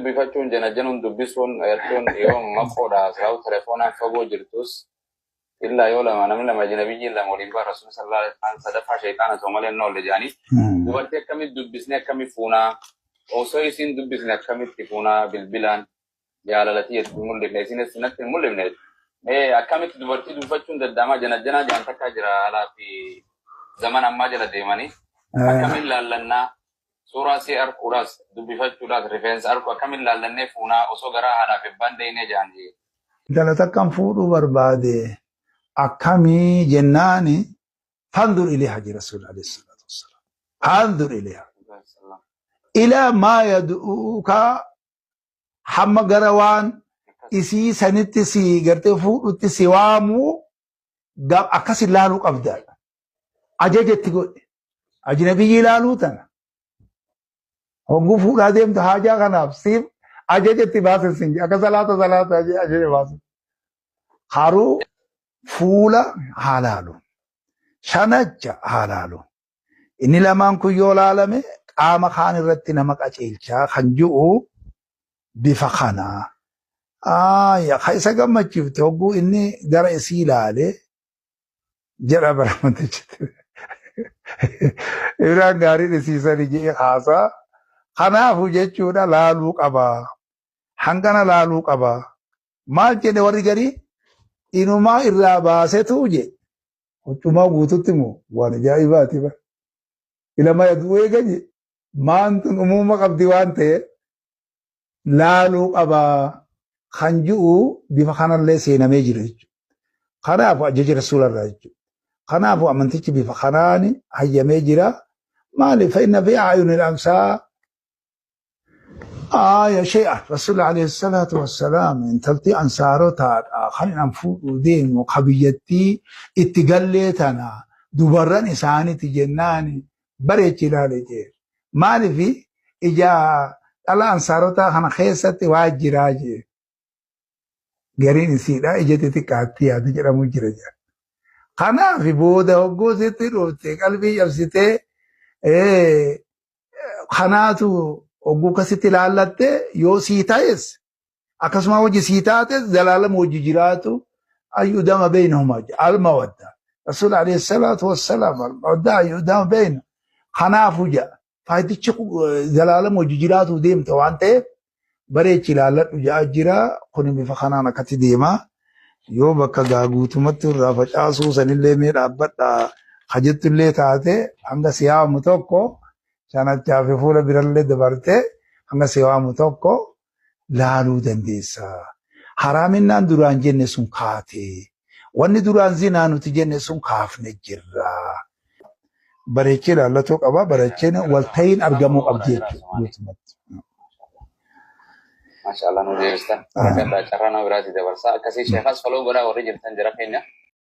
dubbifachuun janajanuun dubbisuun jechuun yoo maqoodha haasa'u telefoonaan fagoo jirtus illaa yoo lama namni lama ajnabiyyiin lama waliin ba'a Rasuulli sallallahu alaihi wasallam sadaffaa shayxaana ta'u malee hin oolle jedhanii dubartii akkamitti dubbisne akkamitti fuunaa osoo isiin dubbisne akkamitti fuunaa bilbilaan jaalalati itti hin mul'ifne isinis natti hin mul'ifne. Mee akkamitti dubartii dubbachuun danda'ama janajanaa jaan takkaa jira alaa fi zaman ammaa jala deemanii akkamiin laallannaa suuraa see arkuudhaas dubbifachuudhaas rifeensa arku akkamiin laallannee fuunaa osoo garaa haadhaaf abbaan deeyinee jaan. Intala takkan fuudhuu barbaade akkamii jennaani fanzur ilayha jedhe Rasuulli alayhi salaatu wassalaam. Fanzur ilayha. Ilaa maa yad'uuka hamma gara waan isii sanitti si gartee fuudhutti si waamuu akkas ilaaluu qabdaadha. Ajaja itti godhe. Ajnabiyyi ilaaluu tana. Hogguu fuudhaa deemtu haajaa kanaaf siif ajaja itti baase sin jedhe. Akka salaata salaata ajaja baase. Haruu fuula haa laalu. Shanacha haa laalu. Inni lamaan kun yoo laalame qaama kaan irratti nama qaceelchaa kan ji'u bifa kana. Aaya ka isa gammachiifte hogguu inni gara isii ilaale jedha baramatichi. Ibiraan gaariin isiisani jedhe haasaa. Kanaafu jechuudha laaluu qaba. Hangana laaluu qaba. Maal jedhe warri garii inumaa irraa baasetu jedhe. Huccumaa guututti moo waan ajaa'ibaati bara. Ilama yaduu eega je maan tun umuuma qabdi waan ta'eef laaluu qaba kan ji'u bifa kanallee seenamee jira jechuudha. Kanaafu ajaja rasuula irraa jechuudha. Kanaafu amantichi bifa kanaan hayyamee jira. Maali fa inna fi a'yunil amsaa Aaya shay'a Rasuulli alayhi salaatu wassalaam intalti ansaarotaadha kan an fuudhuu deemu ka biyyattii itti gallee tana dubarran isaaniti jennaan bareechi ilaale jee. Maaliif ija dhala ansaarotaa kana keessatti waa jiraa jee. Gariin isiidha ija xixiqqaatti yaada jedhamu jira jedha. Kanaaf booda hogguu sitti dhufte qalbii cabsitee kanaatu hogguu akkasitti ilaallatte yoo sii ta'es akkasuma hojii sii taates zalaalama hojii jiraatu ayyudama beeynahumaa almawadda rasuul alayhi salaatu wassalaam almawadda ayyudama beeyna kanaafu jedha faayidichi zalaalama hojii jiraatu deemta waan ta'eef bareechi ilaalladhu ja'a jira kun bifa kanaan akkatti deema yoo bakka gaa guutumatti irraa facaasuu sanillee mee dhaabbadha kajettullee taate hanga si yaamu tokko shanachaa fi fuula birallee dabarte hanga si waamu tokko laaluu dandeessa. Haraaminaan duraan jenne sun kaate. Wanni duraan zinaa nuti jenne sun kaafne jirra. Bareechee ilaallatuu qaba. Bareecheen walta'iin argamuu qabdi jechuudha guutumatti. Maashaallah nu deebistan. Barakadhaa carraa nama biraati dabarsaa. Akkasii sheekas follow godhaa warri jirtan jara keenya.